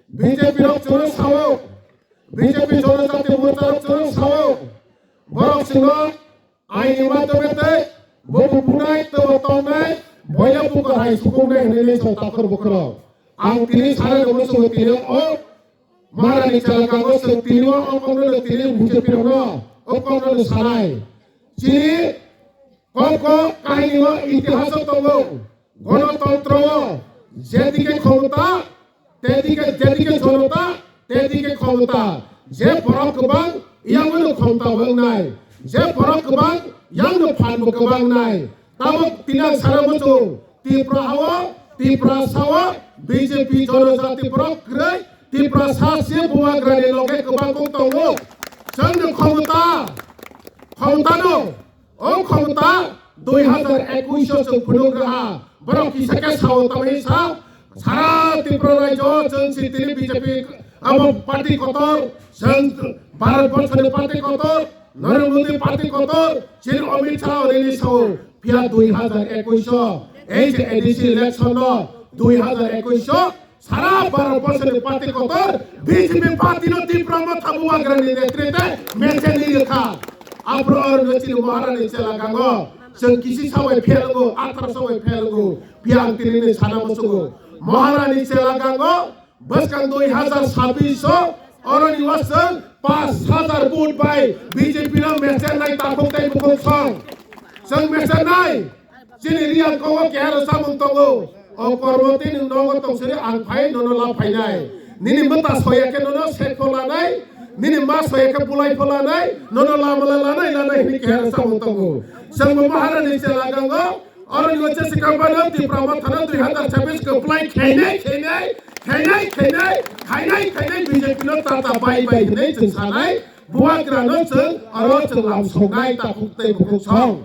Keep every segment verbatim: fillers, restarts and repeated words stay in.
B J P rok chwng sao, B J P Jonojati Morcha rok chwng sao, borok chwngno aini madhyome tei bo bubunai tei bo tongnai boya buko hai sukuknai hinwi chwng takhor bukhoro. Ang tini sana rwmani chwng tini o Maharani chelaka o chwng tini o kokno tini B J P rokno o kokno sanai. Chini kok kok kahini o itihas o tongo. Gonotantro o jedike khomota, tedike, jedike jonota, tedike khomota. Je borok kwbang, yangno khomota wngnai. Je borok kwbang, yangno phanbo kwbang nai. Tabok tini ang sana muchung, Tripura hao, Tripura sao, B J P Jonojati borok kwrwi, Tripura sa se bubagrani loge kwbang kok tongo. Chwngno khomota, khomota no, o khomota dui hazar ekwis o chwng phunuk rwha. Borok kisa khe sao tamni sa, sara Tripura rajyo chwng si tini B J P abo party kotor, chwng Bharat borso ni party kotor, Narendra Modi party kotor, chini Amit Shah already sao, phiya dui hazar ekwis o, ei je A D C election no dui hazar ekwis o, sara Bharat borso ni party kotor, B J P party no Tipra Motha bubagrani netrite mecheni rwkha. Aphuru oro no chini Maharani chela gango, chwng kisi sabai phelango, athar sabai phelango, phiya ang tini ni sana muchungo. Maharani chela gango, Bwskang dui hazar sabbish o oroni o chwng pash hazar vote bai B J P no mechenai takhuk tei bukhuk song. Chwng mechenai. Chini Reang kogo keha rw samung tongo. O kormo tei nwng nogo tong siri ang phai nono la phainai. Nini mwta soya khe nono sekho lanai. Nini ma soya khe bulai pho lanai. Nono lama la lanai lanai hini keha rw samung tongo. Chwng bo Maharani chela gango. Oro ni wacha se kampano Tipra Motha no dui hazar chabbish kwplai khainai, khainai, khainai, khainai, khainai, khainai B J P no tata bai bai hinwi chwng sanai, bubagra no chwng oro chwng lam soknai takhuk tei bukhuk song.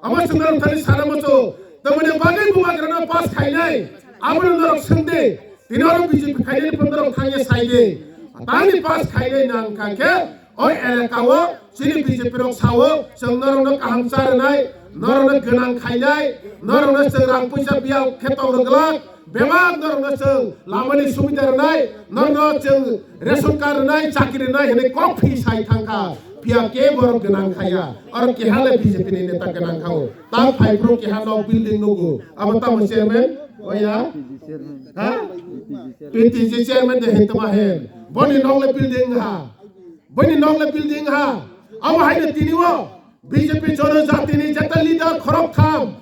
Amo chwng norok thani sana muchung, tamoni bagwi bubagra no pass khainai, abono norok swng di. Tini oro B J P khainani phano norok thangya sai di. Tani pass khainai nang kha khe o elaka o chini B J P rok sao chwng norokno kaham cha rwnai, norokno gwnang khainai, norokno chwng rang puisa biyal khe tong rwglak, bebak norokno chwng lamani subida rwnai, norokno chwng ration card rwnai, chakri rwnai hinwi kok phi sai thang kha. Phiya kebo borok gwnang khaya. Oro keha le B J P ni neta gwnang kha o. Ta phai phuru keha nok building nugo. Abo tamo chairman? Oya? Ha? P T G chairman de hentoma hen. Boni nok le building ha. Boni nok le building ha. Abo hai de tini o B J P Jonojati ni jeta leader khorok tham.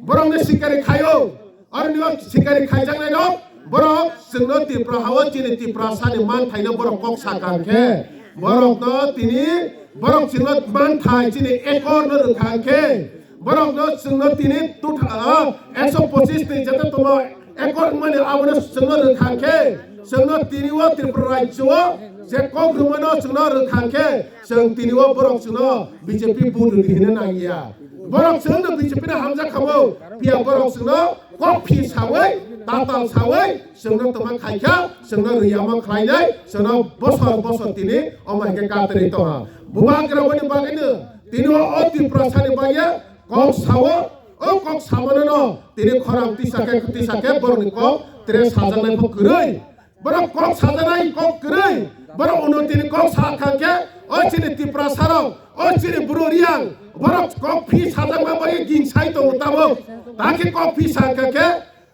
Borok ne sikari khayo. Oro ni o sikari khaijaknai rok, borok chwngno Tripura hao chini Tiprasa ni manthaino borok kok sakha khe, borokno tini, borok chwngno manthai chini accord no rwkha khe, borokno chwngno tini two, ah, ekso pochis ni jete tomo accord mani abono chwngno rwkha khe, chwngno tini o Tripura rajyo o je kok rwmano chwngno rwkha khe, chwng tini o borok chwngno B J P vote rwdi hinwi nangya. Borok chwngno B J P no hamjak khamo, phiya borok chwngno kok phi sawi, tatal sawi, chwngno tongma khaikha, chwngno riyama khlainai, chwngno bosor bosor tini omo hai khe katrwi tongha. Bubagra boni bagwino tini o, o Tiprasani bagwi kok sao, o kok samanano tini khorang tisa khe, tisa khe borokni kok tere sajaknai pho kwrwi. Borok kok sajaknai kok kwrwi. Borok uno tini kok sa thang khe, o chini Tiprasa rok, o chini buro Riyang, borok kok phi sajakma bagwi gingsai tongo tabuk. Takhe kok phi sa kha khe,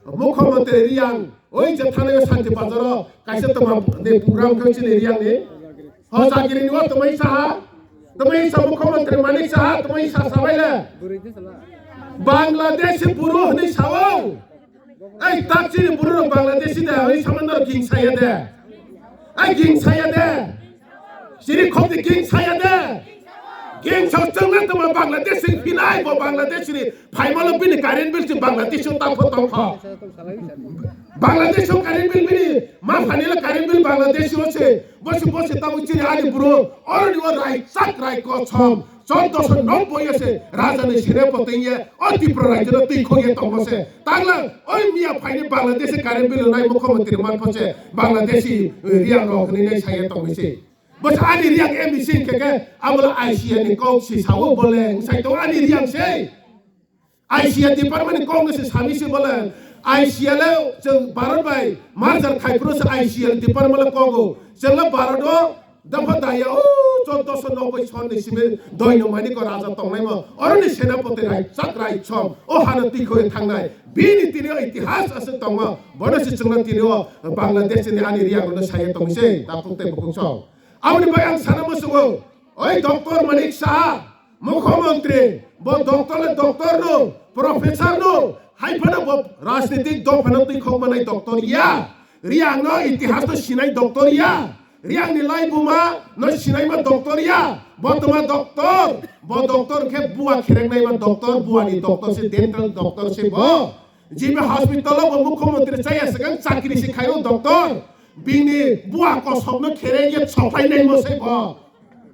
Mukhyamantri Riyang, oi je thanai o Santi Bazar o kaisa tongma ni program khe chini Riyang ni. Ho chakiri ni o twmai saha, twmai sa Mukhyamantri Manik Saha, twmai sa sabai le. Bangladeshi buro hwnwi sao. Ei, tak chini buro rok Bangladeshi da, ei, samandar gingsaya de. Ei, gingsaya de. Chini khokti gingsaya de. Gingsa chwngna tongma Bangladeshi phinai, bo Bangladeshi ni phaimalo bini current bill si Bangladeshi o tangkho tongkho. Bangladeshi o current bill bini ma phanila current bill Bangladeshi o se. Bosi bosi tamo chini ani buro, oroni o rai chak rai kosom. Chordoso nok boyese rajani sere potengye o Tripura rajyano twi khogye tongmose. Tanglang oi miya phaini Bangladeshi current bill nai Mukhyamantri manphose Bangladeshi Riyang rok hwnwi nai saye tongmisi. Bwsa ani Riyang M D C keke abola I C A ni kok si sao bole wngsai tongo ani Riyang se. I C A department ni kok no se sami se bole. I C L o chwng Bharat bai merger khai phuru se I C L department le kogo. Chwng le Bharat o dapha daya o choddoso noboi son ni simi doi no mani ko raja tongnai mo. Oro ni senapati rai chak rai chom o hano tikho thangnai. Bini tini o itihas aswk tongo. Bono se chwngno tini o Bangladesh ni ani riya no saye tong se ta phuk tei bukhuk chom. Aboni bai ang sana musugo. Oi Doctor Manik Saha, Mukhyamantri, bo doctor le doctor no, professor no, hai phano bo rajnitik dophano twi khok manai doctor ya. Riang no itihas no sinai doctor ya. Riang ni lai buma no sinai ma doctor ya. Bo tuma doctor, bo doctor khe bua kherek nai ma doctor, bua ni doctor se dental doctor se bo. Jibe hospital o bo Mukhyamantri chaya swkang chakri se khaio doctor. Bini bua kosok no kherek ye sophai nai mo se bo.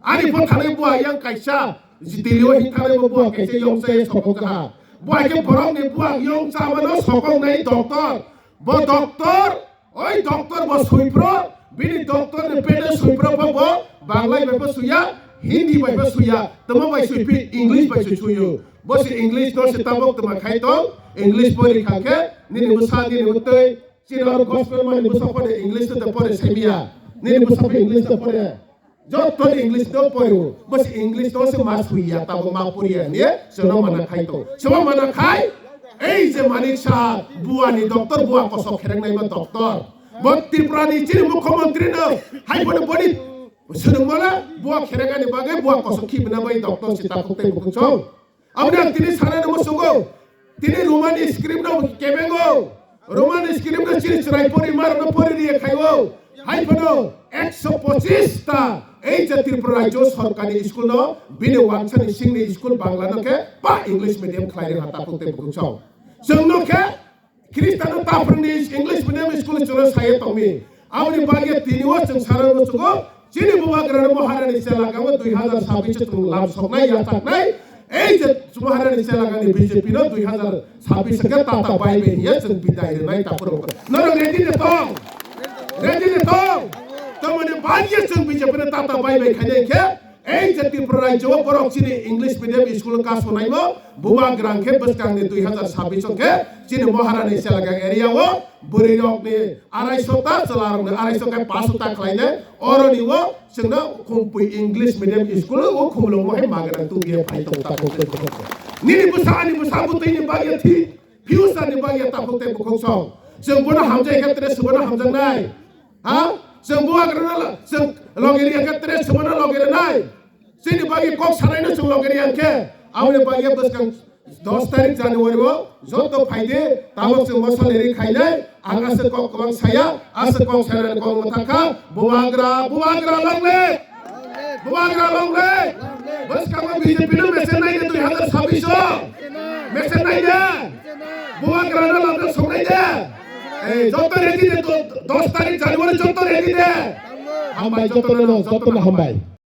Ani pho thanai bua yang kaisa, Delhi o hi thanai bo bua kaisa yong chaya sokong kaha. Bua ke borok ni bua yong cha mano sokong nai doctor. Bo doctor, oi doctor bo sui phro, bini doctor ni pede sui phro bo, bo Banglai bai bo suya, Hindi bai bo suya, tamo bai sui phi, English bai sui suyo. Bo si English no se tabok tama khai tong, English pori khangkhe, nini bwsa, nini bwtwi, chini oro gospel mani bwsa pore English no te pore semiya. Nini bwsa phi English no pore. Joto ni English no pore. Bo si English no se ma suya, tabok ma poriya, niye, se no mana khai tong. Se no mana khai, ei je Manik Saha, bua ni doctor, bua kosok kherek nai ma doctor. Bo Tripura ni chini Mukhyamantri no, hai phano boni, swnung mala, bua kherek ani bagwi, bua kosok khibina bai doctor si ta phuk tei bukhuk chom. Aboni ang tini sana no musugo. Tini Roman script no kebengo. Roman script no chini chwrai pori mar no pori riya khaiwo. Hai phano ekso pochis ta ei je Tripura rajyo sorkar ni school no bini wansani singni school Bangla no khe ba English medium khlai ri ha ta phuk tei bukhuk chom. Chwng no khe Khristiano ta phwrwngni English medium school chwla saya tongmi. Aboni bagwi tini o chwng sana musugo, chini bubagrano Maharani chela kamo dui hazar sabbish chwng lam soknai yachaknai. Ei je Maharani chela kani B J P no dui hazar sabbish khe tata bai bai hiya chwng bidai rwnai ta phwrwng. Norok ready de tong? Ready de tong? Tamoni bagwi chwng B J P no tata bai bai khainai khe, ei je Tripura rajyo o borok chini English medium school ka sonaimo, bubagrang khe bwskangni dui hazar sabbish khe chini Maharani Selagang area o bwrwi rokni arai so ta, chwla rokni arai so khe paanch so ta khlainai, oroni o chwngno Khumpui English medium school o khumulwng hai magrang tubia phai tong ta kok tei kok. Nini bwsa ani bwsa bwtwi ni bagwi thi, future ni bagwi ta kok tei bukhuk song. Chwng bono hamjai khe tere se bono hamjaknai. Ha? Chwng bubagrano chwng logi riya khe tere se bono logi rwnai. Chini bagwi kok sanai no chwng logi riya khe. Aboni bagwi bwskang dos tarik January o joto phaidi, tabok chwng mosol eri khainai. Ang aswk kok kwbang saya, aswk kok sanai kok mwthang kha. Bubagra, bubagra long live! Bubagra long live! Bwskango B J P no mesen nai de dui hazar sabbish o. Mesen nai de. Bubagrano lamjak songnai de. Ei, joto ready de, do-, dos tarik January joto ready de. Hambai joto no, joto no hambai.